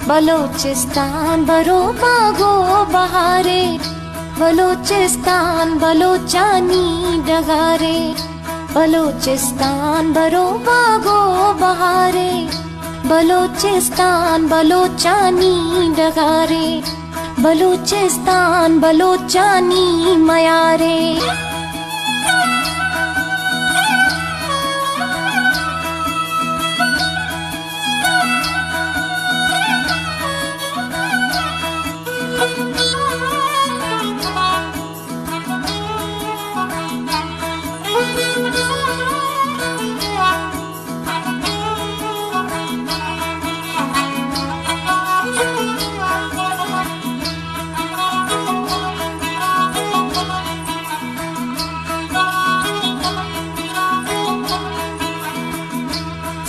بلوچستان برو باغ و بہارے، بلوچستان بلوچانی ڈگارے، بلوچستان برو باغ و بہارے، بلوچستان بلوچانی ڈگارے، بلوچستان بلوچانی میارے۔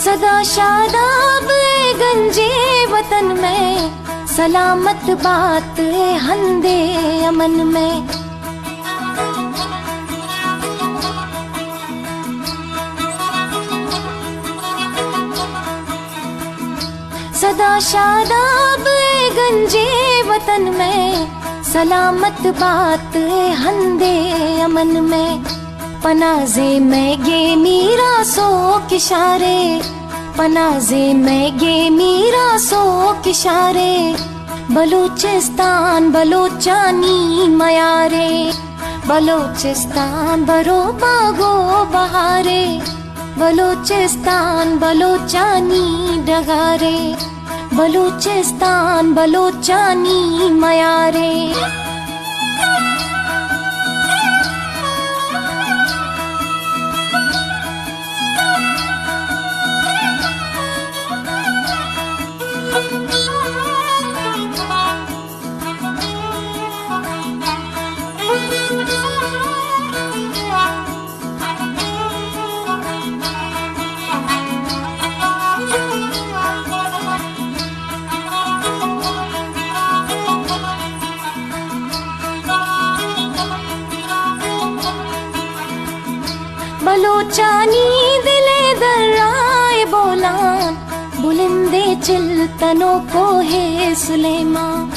سدا شاداب اے گنجے وطن میں، سلامت بات اے ہندے امن میں۔ سدا شاداب اے گنجے وطن میں، سلامت بات اے ہندے امن میں۔ پنازے میں گے میرا سو کشارے، پنازے میں گے میرا سو کشارے، بلوچستان بلوچانی میارے، بلوچستان برو باغ و بہارے، بلوچستان بلوچانی ڈگارے، بلوچستان بلوچانی میارے۔ بلوچانی دل ءِ درائے بولان، بلندیں چلتن و کوہ سلیمان۔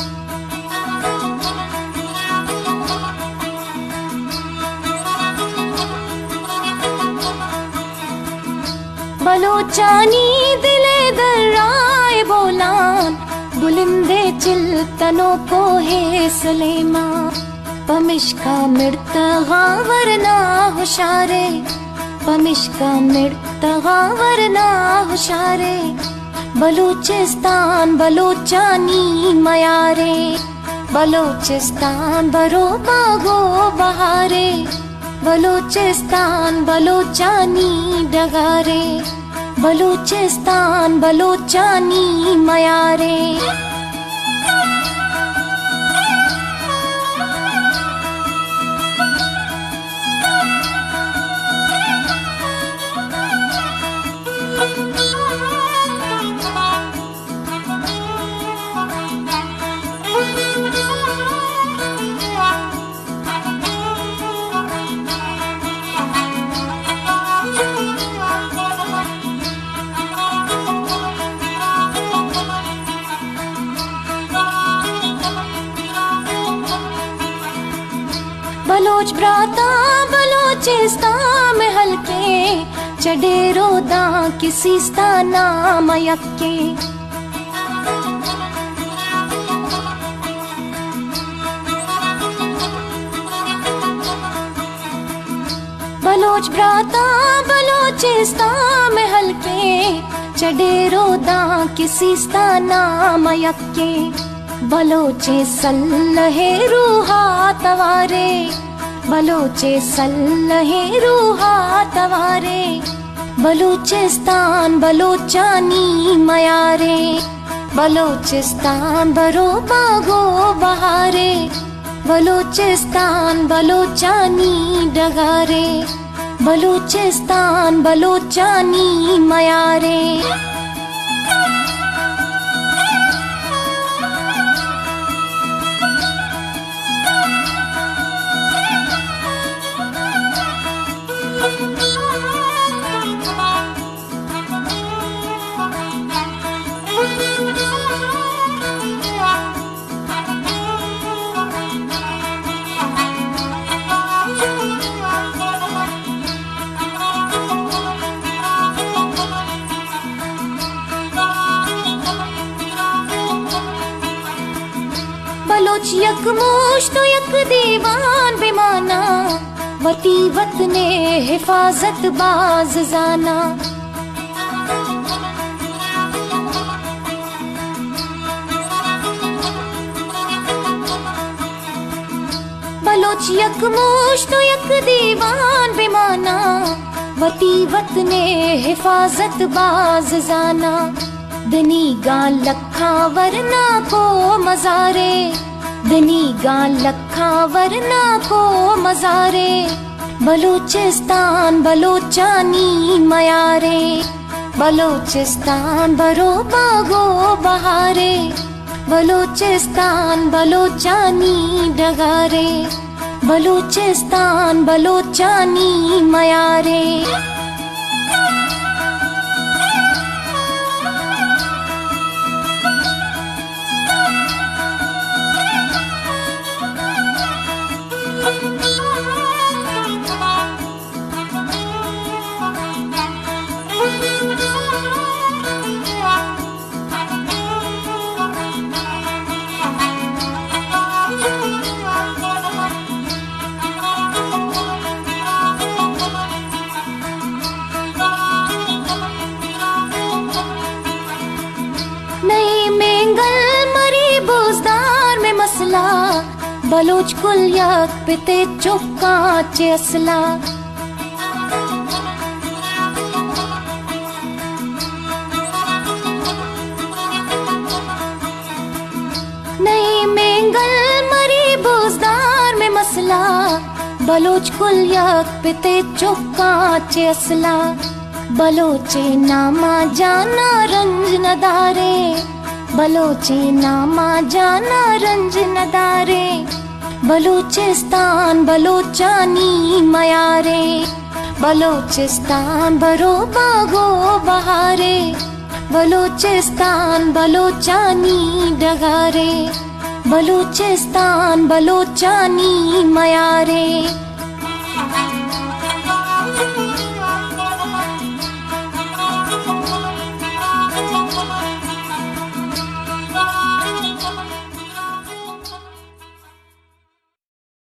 بلوچانی دل ءِ درائے بولان، بلندیں چلتن و کوہ سلیمان۔ پمشکا مڑتغاں ورنا ہشارے، پمشکا مڑتغاں ورنا ہشارے، بلوچستان بلوچانی میارے، بلوچستان برو باغ و بہارے، بلوچستان بلوچانی ڈگارے، بلوچستان بلوچانی میارے۔ بلوچ براتاں بلوچستان مئے ہلکیں، چہ ڈیرو داں کہ سیستان ءَ ما یکیں۔ بلوچ براتاں بلوچستان مئے ہلکیں، چہ ڈیرو داں کہ سیستان ءَ ما یکیں۔ بلوچیں سلہے روح ءَ توارے، بلوچیں سلہے روح ءَ توارے، بلوچستان بلوچانی میارے، بلوچستان برو باغ و بہارے، بلوچستان بلوچانی ڈگارے، بلوچستان بلوچانی میارے۔ یک مشت و یک دیوان بمانا، وتی وطن حفاظت باز زانا۔ بلوچ یک مشت و یک دیوان بمانا، وتی وطن حفاظت باز زانا۔ دنیگاں لکھاں ورنا کو مزارے، دنیگاں لکھاں ورنا کو مزارے۔ بلوچستان بلوچانی میارے، بلوچستان برو باغ و بہارے۔ بلوچستان بلوچانی ڈگارے، بلوچستان بلوچانی میارے۔ نئے مینگل مری بزدار میں مسئلہ، بلوچ کل یک پتے چکاں چے اصلہ۔ نئے مینگل مری بزدار میں مسئلہ، بلوچ کل یک پتے چکاں چے اصلہ۔ بلوچ ناما جانا رنج ندارے، بلوچ ناما جانا رنج ندارے۔ بلوچستان بلوچانی میارے، بلوچستان برو باغ و بہارے۔ بلوچستان بلوچانی ڈگارے، بلوچستان بلوچانی میارے۔